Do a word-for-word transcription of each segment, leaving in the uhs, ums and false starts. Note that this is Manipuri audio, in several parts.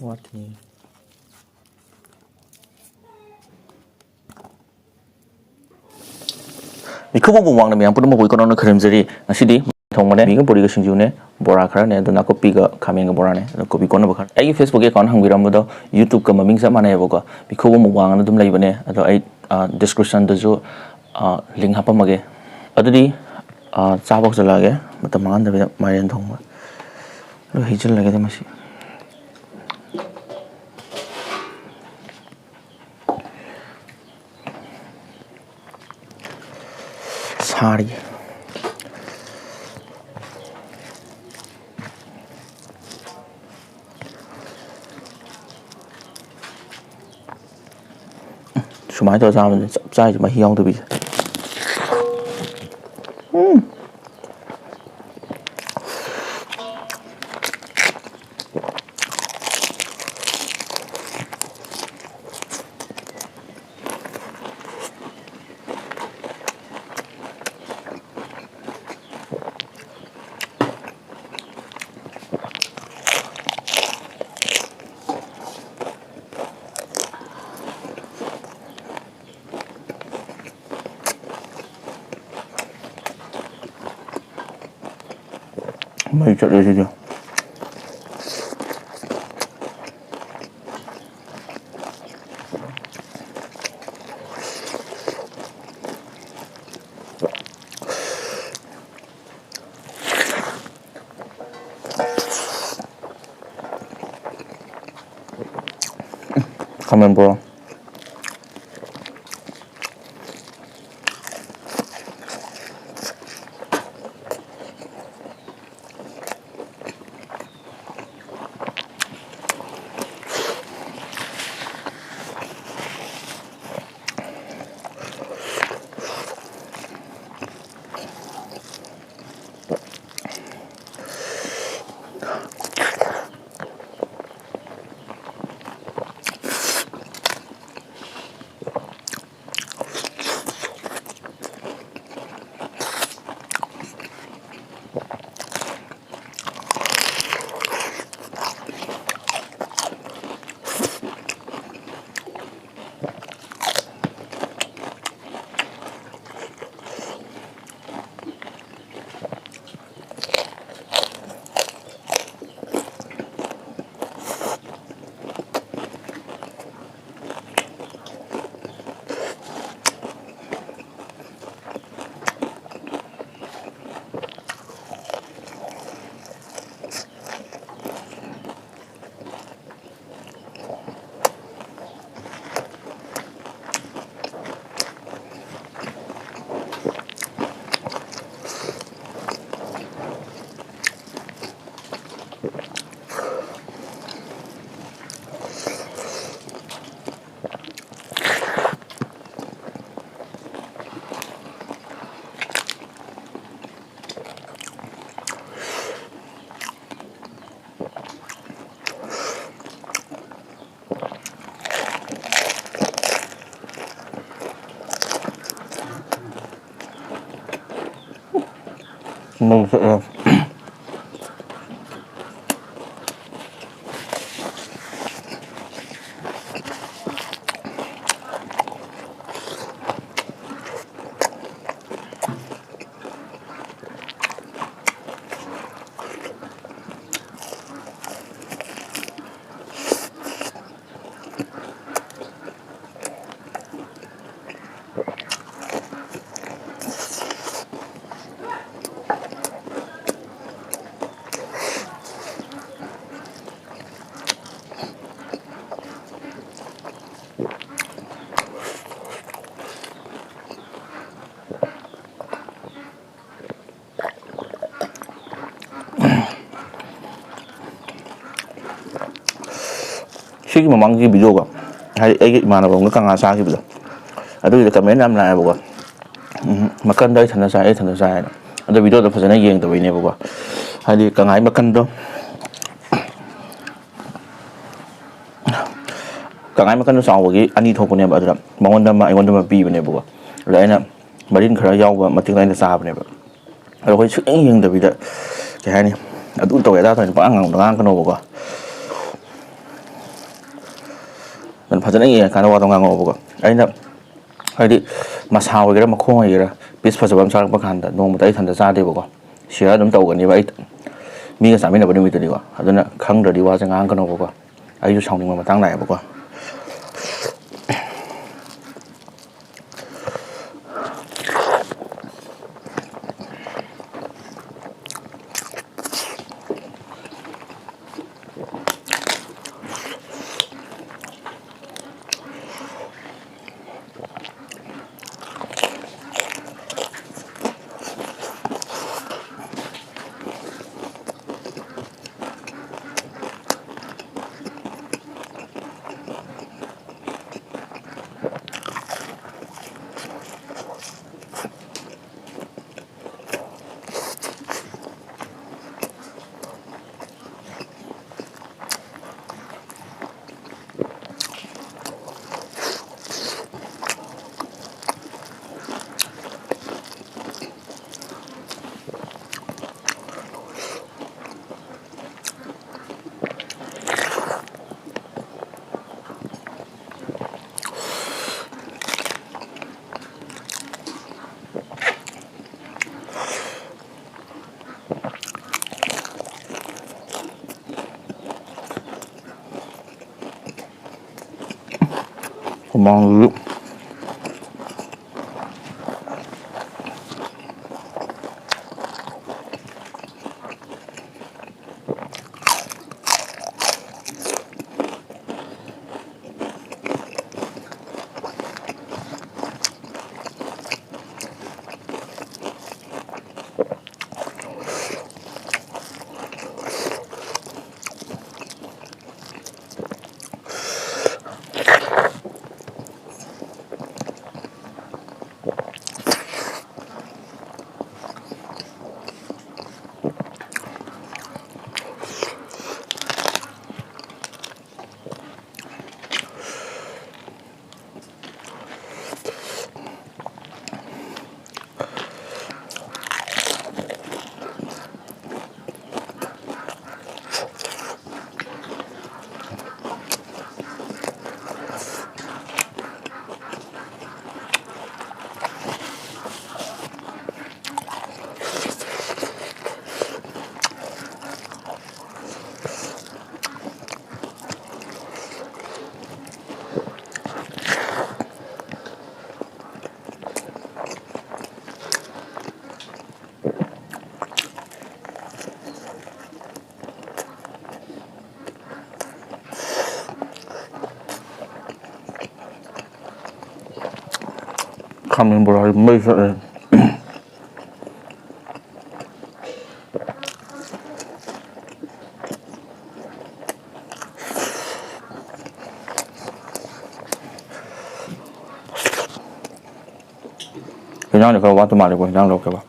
ꯋꯥꯠꯂꯤ꯫ ꯃꯤꯈꯨꯕꯝ ꯃꯨꯛꯕꯥꯡꯗ ꯃꯌꯥꯝ ꯄꯨꯝꯅꯃꯛꯄꯨ ꯏꯀꯣꯟ ꯀꯣꯟꯅ ꯈꯨꯔꯨꯝꯖꯔꯤ꯫ ꯉꯁꯤꯗꯤ ꯊꯣꯡꯕꯅꯦ, ꯃꯤꯒ ꯕꯣꯔꯤꯒ ꯁꯤꯡꯖꯨꯅꯦ, ꯕꯣꯔꯥ ꯈꯔꯅꯦ, ꯑꯗꯨ ꯅꯥꯀꯨꯞꯄꯤꯒ ꯈꯥꯃꯦꯟꯒ ꯕꯣꯔꯥꯅꯦ, ꯑꯗꯨ ꯀꯣꯕꯤ ꯀꯣꯟꯅꯕ ꯈꯔ꯫ ꯑꯩꯒꯤ Facebook account ꯍꯪꯕꯤꯔꯝꯕꯗꯣ YouTube-ꯀ ꯃꯃꯤꯡ ꯆꯞ ꯃꯥꯟꯅꯩꯕꯀꯣ, ꯃꯤꯈꯨꯕꯝ ꯃꯨꯛꯕꯥꯡ ꯑꯅ ꯑꯗꯨꯝ ꯂꯩꯕꯅꯦ꯫ ꯑꯗꯣ ꯑꯩ, ꯑ, description-ꯗꯁꯨ, ꯑ, link ꯍꯥꯞꯄꯝꯃꯒꯦ꯫ ꯑꯗꯨꯗꯤ, ꯑ, ꯆꯥꯕ ꯍꯧꯖꯤꯜꯂꯛꯑꯒꯦ꯫ ꯃꯇꯝ ꯃꯥꯡꯍꯟꯗꯕꯤꯗ ꯃꯥꯏꯔꯦꯟ ꯊꯣꯡꯕ ꯂꯣꯏ ꯍꯩꯖꯤꯜꯂꯒꯦꯗ ꯃꯁꯤ꯫ ꯁꯥꯔꯤ꯫ ꯁꯨꯃꯥꯏꯅ ꯇꯧꯔ ꯆꯥꯕꯅꯤ ꯆꯞ ꯆꯥꯏꯁꯦ, ꯃꯍꯤ ꯌꯥꯎꯗꯕꯤꯁꯦ꯫ ꯎꯝ꯫ ꯃꯩ ꯆꯠꯂꯦ ꯁꯤꯗꯤ꯫ ꯈꯥꯃꯦꯟ ꯄꯨꯔꯛꯑꯣ꯫ ꯃꯩ ꯆꯠꯂꯦ꯫ ꯁꯤꯒꯤ ꯃꯃꯥꯡꯒꯤ ꯚꯤꯗꯤꯑꯣꯒ, ꯍꯥꯏꯗꯤ ꯑꯩꯒꯤ ꯏꯃꯥꯟꯅꯕ ꯑꯃꯒ ꯀꯪꯉꯥ ꯆꯥꯈꯤꯕꯗꯣ, ꯑꯗꯨꯒꯤꯗ ꯀꯃꯦꯟ ꯌꯥꯝ ꯂꯥꯛꯑꯦꯕꯀꯣ, "ꯎꯝ, ꯃꯀꯟꯗꯣ ꯑꯩ ꯏꯊꯟꯗ ꯆꯥꯏ, ꯑꯩ ꯏꯊꯟꯗ ꯆꯥꯏ" ꯍꯥꯏꯅ꯫ ꯑꯗꯣ ꯚꯤꯗꯤꯑꯣꯗꯣ ꯐꯖꯅ ꯌꯦꯡꯗꯕꯩꯅꯦꯕꯀꯣ, ꯍꯥꯏꯗꯤ ꯀꯪꯉꯥꯏ ꯃꯀꯟꯗꯣ, ꯀꯪꯉꯥꯏ ꯃꯀꯟꯗꯣ ꯆꯥꯎꯕꯒꯤ ꯑꯅꯤ ꯊꯣꯛꯄꯅꯦꯕ, ꯑꯗꯨꯗ ꯃꯉꯣꯟꯗ ꯑꯃ, ꯑꯩꯉꯣꯟꯗ ꯑꯃ ꯄꯤꯕꯅꯦꯕꯀꯣ꯫ ꯑꯗ ꯑꯩꯅ ꯃꯔꯤꯟ ꯈꯔ ꯌꯥꯎꯕ ꯃꯇꯦꯛꯇ ꯑꯩꯅ ꯆꯥꯕꯅꯦꯕ꯫ ꯑꯗꯣ ꯑꯩꯈꯣꯏ ꯁꯨꯛꯌꯦꯡ ꯌꯦꯡꯗꯕꯤꯗ, ꯀꯩ ꯍꯥꯏꯅꯤ, ꯑꯗꯨ ꯇꯧꯋꯦ ꯑꯗꯥ ꯇꯧꯋꯦ ꯄꯪꯉꯥꯡ ꯉꯥꯡꯕꯗꯣ ꯉꯥꯡꯉꯛꯀꯅꯣꯕꯀꯣ꯫ ꯑꯗꯨꯅ ꯐꯖꯅ ꯌꯦꯡꯉꯀꯥꯟꯗ ꯋꯥꯗꯣ ꯉꯥꯡꯉꯛꯑꯣꯕꯀꯣ꯫ ꯑꯩꯅ, ꯍꯥꯏꯗꯤ, ꯃꯁꯥ ꯑꯣꯏꯒꯦꯔꯥ ꯃꯈꯣꯡ ꯑꯣꯏꯒꯦꯔꯥ, ꯄꯤꯁ ꯐꯖꯕ ꯑꯃ ꯆꯥꯔꯛꯄ ꯀꯥꯟꯗ ꯅꯣꯡꯃꯇ ꯑꯩ ꯏꯊꯟꯇ ꯆꯥꯗꯦꯕꯀꯣ꯫ ꯁꯤꯌꯔ ꯑꯗꯨꯝ ꯇꯧꯒꯅꯦꯕ ꯑꯩ ꯃꯤꯒ ꯆꯥꯃꯤꯟꯅꯕ ꯅꯨꯃꯤꯠꯇꯨꯗꯤꯀꯣ꯫ ꯑꯗꯨꯅ ꯈꯪꯗ꯭ꯔꯗꯤ ꯋꯥꯁꯦ ꯉꯥꯡꯉꯛꯀꯅꯣꯕꯀꯣ꯫ ꯑꯩꯁꯨ ꯁꯥꯎꯅꯤꯡꯕ ꯃꯇꯥꯡ ꯂꯥꯛꯑꯦꯕꯀꯣ꯫ ꯍꯨꯃꯥꯡꯁꯤꯁꯨ꯫ ꯈꯥꯃꯦꯟ ꯕꯣꯔꯥꯁꯤ ꯃꯩ ꯆꯠꯂꯦ꯫ ꯍꯤꯟꯖꯥꯡꯗꯤ ꯈꯔ ꯋꯥꯠꯇꯧ ꯃꯥꯜꯂꯦꯀꯣ, ꯍꯤꯟꯖꯥꯡ ꯂꯧꯔꯛꯀꯦꯕ꯫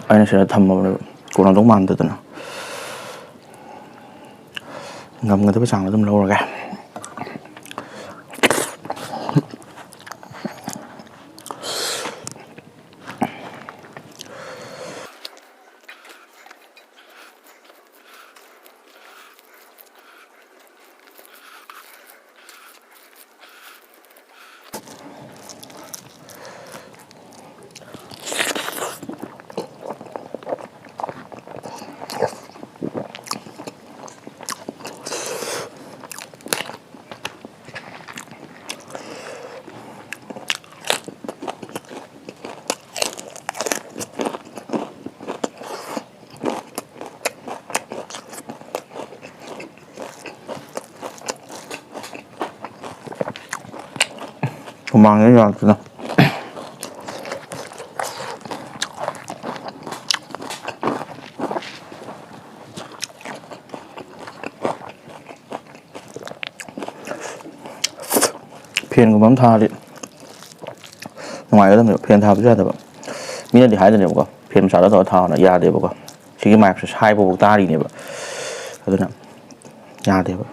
ꯑꯩꯅ ꯁꯤꯗ ꯊꯝꯃꯕꯅꯦꯕ, ꯀꯣꯟꯅꯗꯧ ꯃꯥꯟꯗꯗꯅ꯫ ꯉꯝꯒꯗꯕ ꯆꯥꯡꯗ ꯑꯗꯨꯝ ꯂꯧꯔꯒꯦ꯫ ꯃꯥꯡꯉꯦ ꯌꯥꯗꯅ꯫ ꯐꯦꯟꯒꯨꯝꯕ ꯑꯃ ꯊꯥꯔꯗꯤ ꯅꯨꯡꯉꯥꯏꯒꯗꯕꯅꯦꯕ, ꯐꯦꯟ ꯊꯥꯕꯁꯨ ꯌꯥꯗꯕ꯫ ꯃꯤꯅꯗꯤ ꯍꯥꯏꯗꯣꯏꯅꯦꯕꯀꯣ, ꯐꯦꯟ ꯃꯆꯥꯗ ꯇꯧꯔ ꯊꯥꯎꯅ, ꯌꯥꯗꯦꯕꯀꯣ꯫ ꯁꯤꯒꯤ ꯃꯥꯏꯛꯁꯦ ꯁꯥꯏꯕꯐꯥꯎ ꯇꯥꯔꯤꯅꯦꯕ, ꯑꯗꯨꯅ ꯌꯥꯗꯦꯕ꯫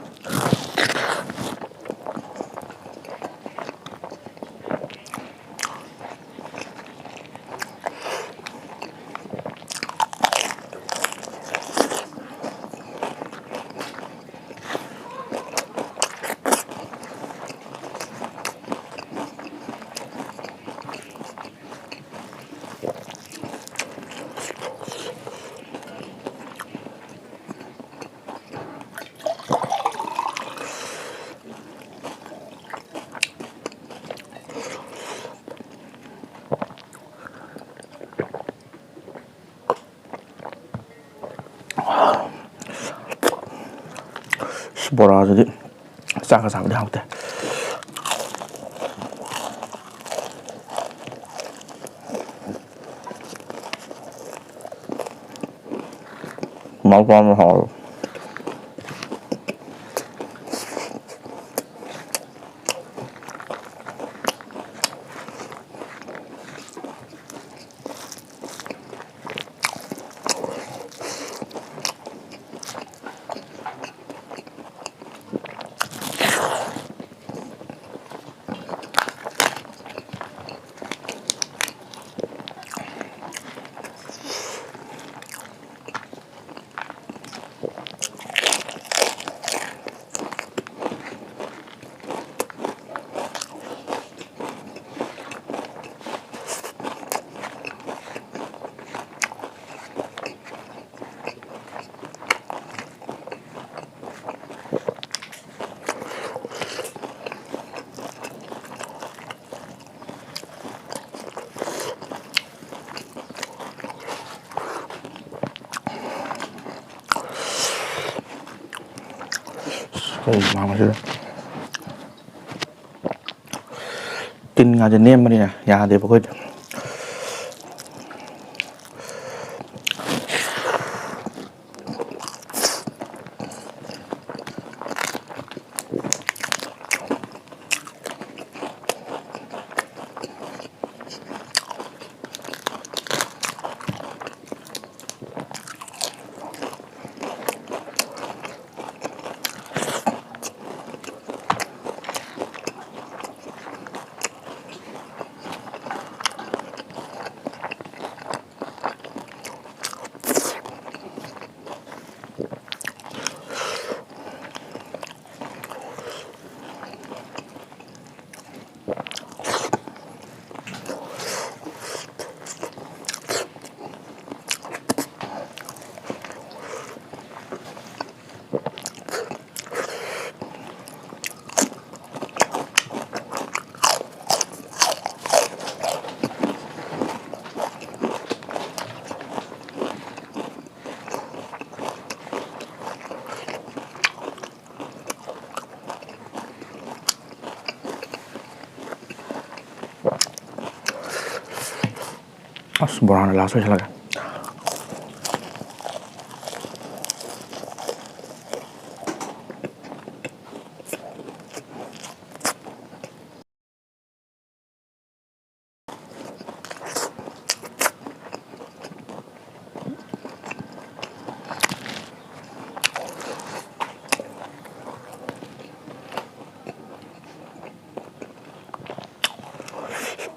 ꯕꯣꯔꯥꯁꯤꯗꯤ ꯆꯥꯛꯀ ꯆꯥꯕꯗꯤ ꯍꯥꯎꯇꯦ꯫ ꯃꯥꯎ ꯄꯥꯝꯕ ꯍꯥꯎꯋꯦ꯫ ꯀꯔꯤ ꯃꯥꯡꯕꯁꯤꯗ꯫ ꯉꯥꯁꯦ ꯅꯦꯝꯕꯅꯤꯅ ꯌꯥꯗꯦꯕ ꯑꯩꯈꯣꯏꯗꯤ꯫ ꯑꯁ, ꯕꯣꯔꯥꯅ ꯂꯥꯁ ꯑꯣꯏꯁꯜꯂꯛꯑꯦ꯫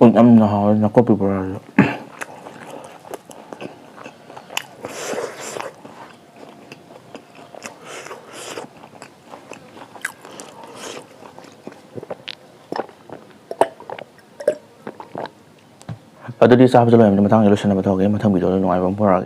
ꯎꯝ, ꯌꯥꯝꯅ ꯍꯥꯎꯋꯦ ꯅꯥꯀꯨꯞꯄꯤ ꯕꯣꯔꯥꯁꯦ꯫ ꯑꯗꯨꯗꯤ ꯆꯥꯕꯁꯨ ꯂꯣꯏꯔꯕꯅꯤꯅ ꯃꯇꯥꯡꯁꯤꯗ ꯂꯣꯏꯁꯤꯟꯅꯕ ꯇꯧꯔꯒꯦ꯫ ꯃꯊꯪ ꯚꯤꯗꯤꯑꯣꯗ ꯅꯨꯡꯉꯥꯏꯕ ꯑꯃ ꯄꯨꯔꯛꯑꯒꯦ꯫